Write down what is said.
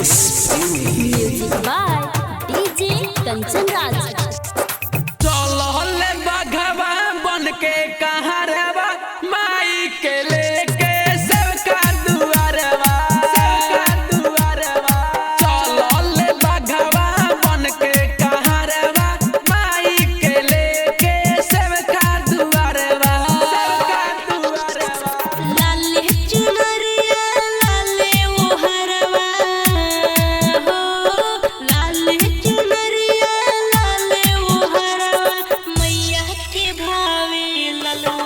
Rakesh. Music by DJ Kanchan Raj. चलल बघवा बन के कहारवा माई के लेके सबका दुआरवा, सबका दुआरवा। चलल बघवा बन के कहारवा माई के लेके सबका दुआरवा, सबका दुआरवा। लाले चुनरिया लाले ओ हरवा हो, लाले चुनरिया लाले ओ हरवा, मैया के भावे ललो